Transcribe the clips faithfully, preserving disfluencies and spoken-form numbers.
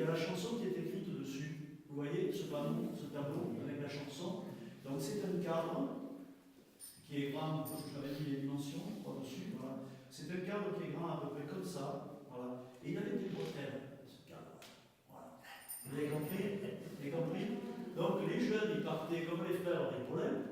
Il y a la chanson qui est écrite dessus. Vous voyez ce panneau, ce tableau avec la chanson. Donc c'est un cadre qui est grand, je vous avais dit les dimensions, par-dessus, voilà. C'est un cadre qui est grand à peu près comme ça, voilà. Et il avait des bretelles, ce cadre. Voilà. Vous avez compris ? Vous avez compris ? Donc les jeunes, ils partaient comme les frères des Paulin.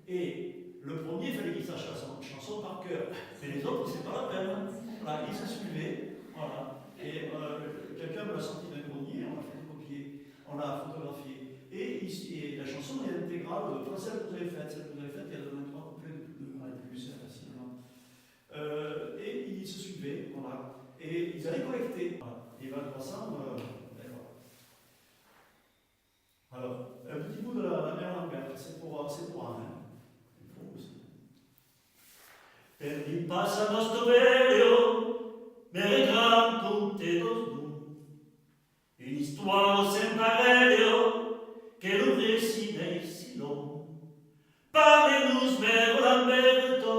Et le premier, il fallait qu'il sache la chan-, chanson par cœur. Mais les autres, c'est pas la peine. Voilà, ils se suivaient. Voilà. Et euh, quelqu'un me l'a sorti d'un grenier, on l'a fait copier, on l'a photographié. Et, ici, et la chanson est intégrale, euh, pas celle que vous avez faite. Celle que vous avez faite, il y a au moins trois couplets de plus, de plus, c'est facile, hein. Euh, et ils se suivaient, voilà. Et ils allaient collecter. Voilà. Et ben, de toute façon, euh, ben, voilà. Alors, un petit bout de la, la mère Lambert, c'est pour, c'est pour Anne, hein. Il faut aussi. Per li passa nòsta velha, mère grand conte dos dons. Una istòria sens parelha que lo recit n'ei si long. Parle-nos, mère Lamberta,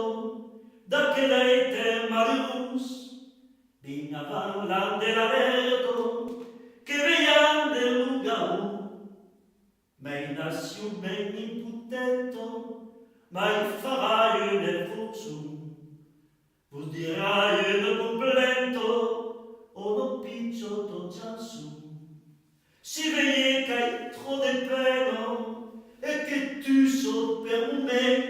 d'aquel temps malurós, ben avant l'an de l'alèrta, que veiam de lo gaon. Mai nacion ben impotenta, mai farai un esforç, vos dirai una complainta o una pichòta chançon. Si vei qu'ai tròp de pena e que tussa per moment,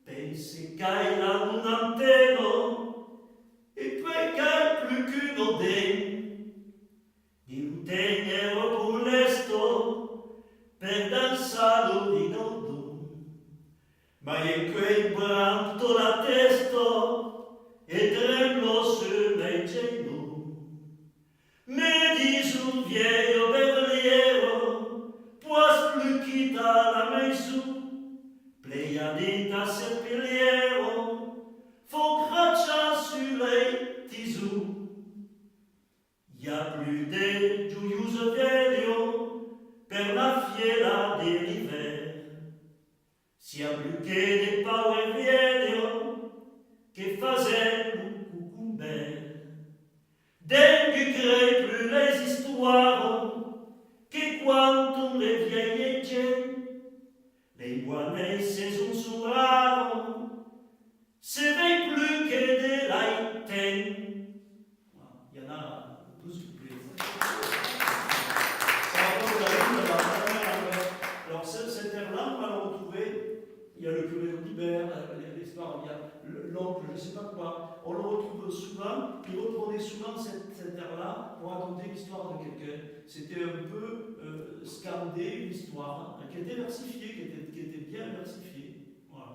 pense qu'ai la non-antena e puèi qu'ai plus qu'una dent. Dins lo temps èra pro lèsta per dançar lo dinaudon. Mai encuei branta la tèsta e trembla sus mei genolhs. Me dison, vièlha berlièra, pòs plus quitar la maison. Pleja dins ta serpilhèra, fau crachar sus lei tisons. I a plus de joiosa velha per la fièla de l'ivèrn. S'i a plus que de paure vièlha que fasèm lo cocombèrn. Dengús crei plus leis istòras que quanton de vièlhas gents. Lei bonas saisons son raras, se vei plus que de lei temps. Voilà, il y en a douze couplets. Ça raconte la vie de la première Lambert. Alors, ce, cet air-là, on va le retrouver. Il y a le curé d'Audibert, euh, il y a l'histoire, il y a le- l'oncle, je sais pas quoi. On le retrouve souvent, il reprenait souvent cet, cet air-là pour raconter l'histoire de quelqu'un. C'était un peu euh, scander l'histoire, hein, qui était versifiée, qui était, qui était bien versifiée. Voilà.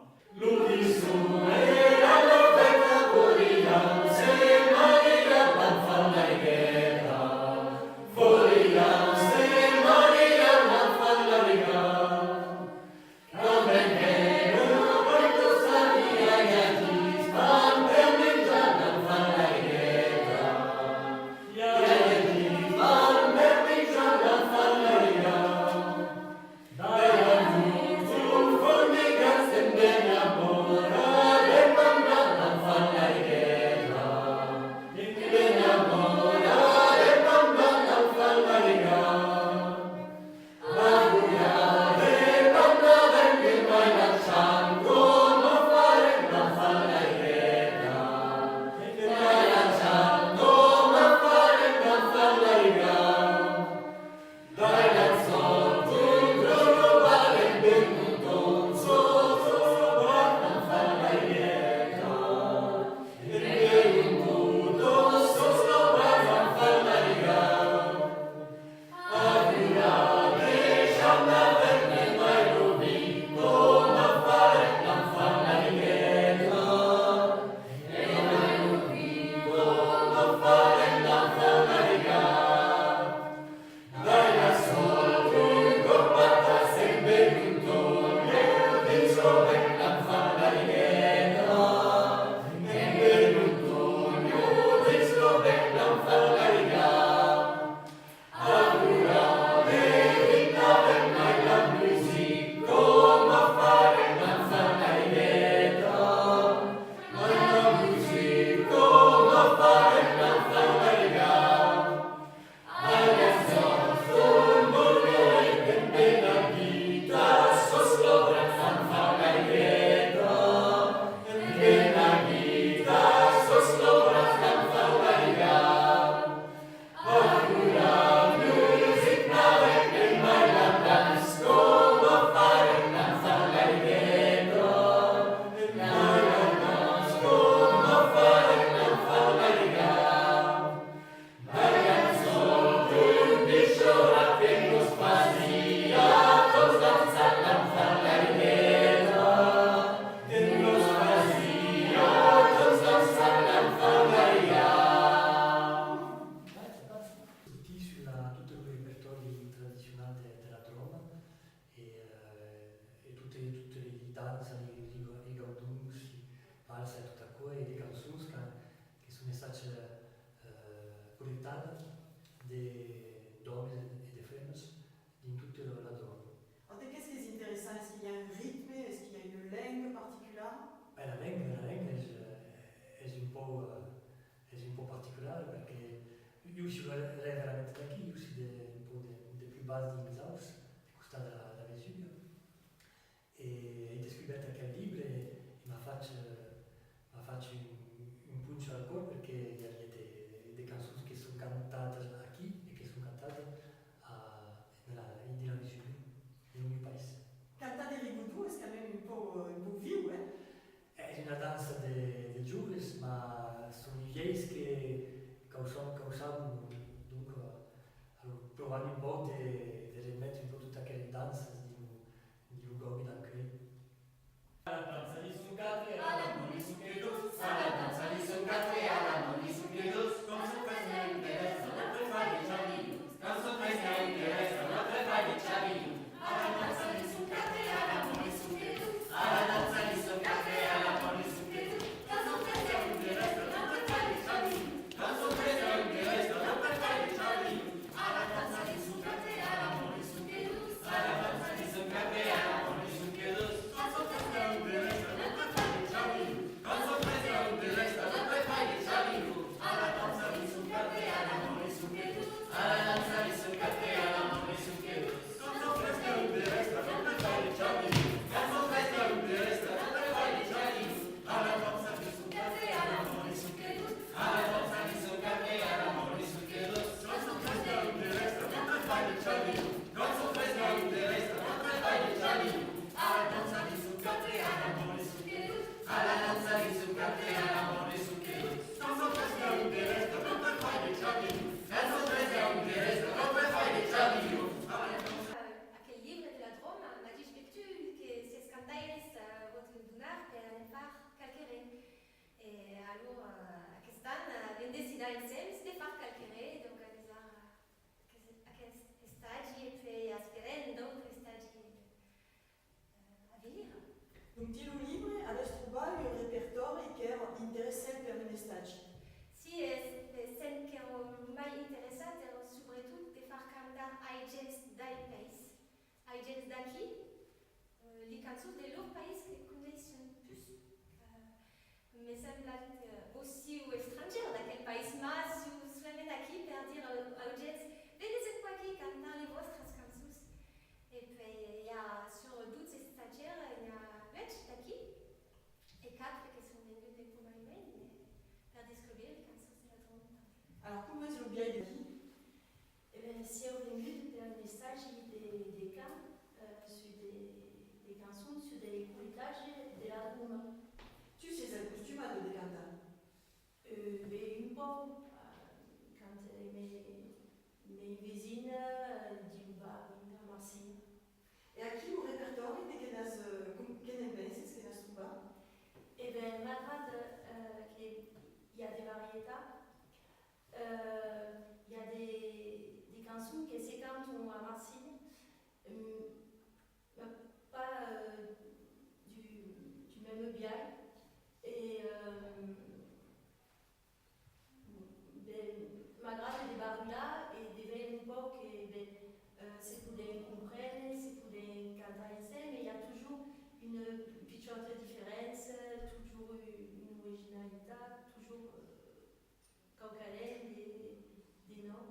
de, d'òmes e de femnas dins tota la, la dròma. Ò, de qu'es qu'es interessant? Es que i a un ritme? Es que i a una lenga particulara? Ben, la lenga, la lenga es, eh, es un pauc, eh, es un pauc particulara, perque ieu siáu re-, re-, verament d'aquí, ieu siáu de, un pauc de, de plus bas dins Aups, de costat de la, la Vesuga. E ai descubèrt aquel libre e m'a fach, eh, m'a fach un, un ponch al còr, perque i aviá de, de cançons que son cantadas aquí e que son cantadas a, en la, dins la Vesuga, dins lo mieu país. Cantar de rigodon es quand même un pauc, un pauc viu, eh? Es una dança de, de joves, mas son vièlhs que, qu'au son, qu'au sabon, donc, eh, alòrs, provant un pauc de, de remetre un pauc totas aquelas danças dins lo, dins lo gòbi d'Ancuei. Aquel libre de la dròma m'a dich: Perqué que siás cantaires, eh, vòls donar per anar far qualque ren. E alora, eh, aquest an, eh, avèm decidat ensems de far qualque ren, donc avisar, eh, aqueste estagi e puèi esperem d'autres estagis, eh, a venir. Donc, dins lo libre, avètz trobat un repertòri qu'èra interessant per un estagi? Si, es, pensem qu'èra lo mai interessant, èra subretot de far cantar ai gents dai país, ai gents d'aquí, eh, li cançons de lor país que coneisson pus. Eh, me sembla que vos siáu estrangièr d'aquel país, mas siáu solament aquí per dire, eh, au gents: venètz-vos aquí cantar li vòstras cançons. E puèi, eh, i a sur dotze estagièrs, i a uèch d'aquí e quatre que son venguts de coma uèi, eh, per descobrir li cançons de la dròma. Alòrs, coma es lo biais d'aquí? E ben, siáu vengut per un estagi de, de cant, eh, sus de, de cançons, sus de collectatges de la dròma. Tu siás acostumada de cantar? Eh, ben, un pauc, eh, quand, eh, me, me vesina, eh, dins lo bar, a Marselha. E aquí, lo repertòri, de que n'as, eh, com, que ne'n penses, que n'as trobat? E ben, m'agrada, eh, que i a de varietat. Euh, i a de, de cançons que se cantan a Marselha, mm, mas pas, euh, du, du même biais. E, euh, ben, m'agrada de barrulhar e de veire un pauc que, ben, euh, se podèm comprene, se podèm cantar ensems, e i a totjorn una pichòta diferéncia, totjorn una originalitat, totjorn, euh, quauquarren de, de nòu.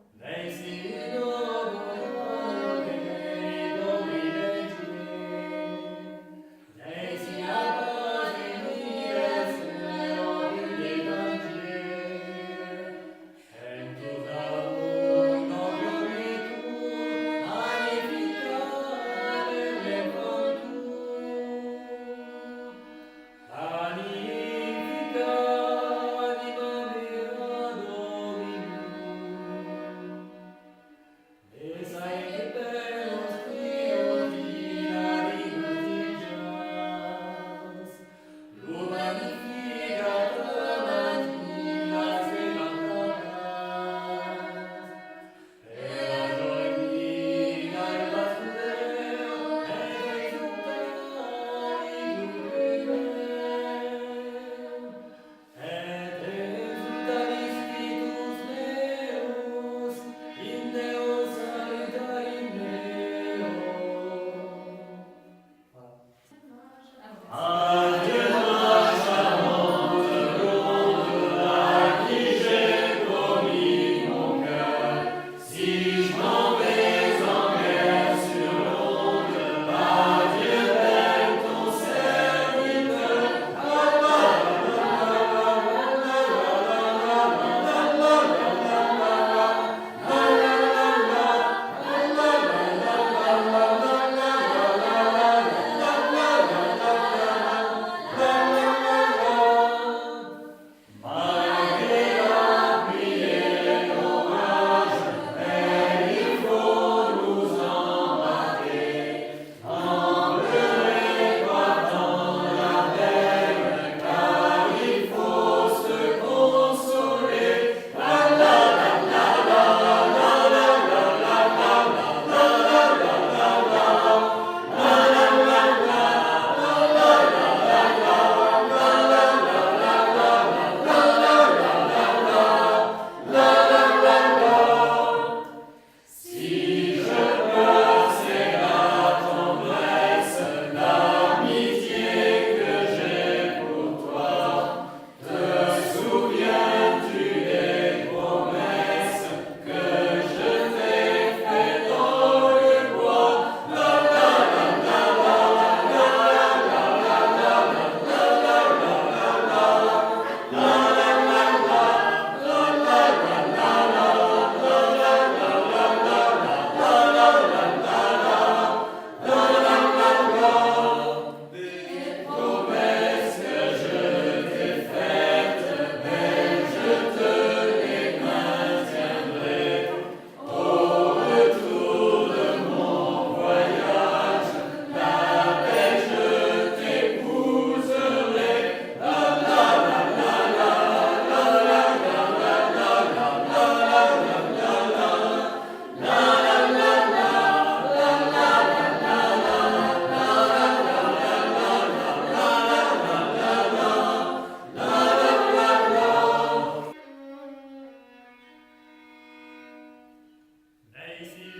Ici,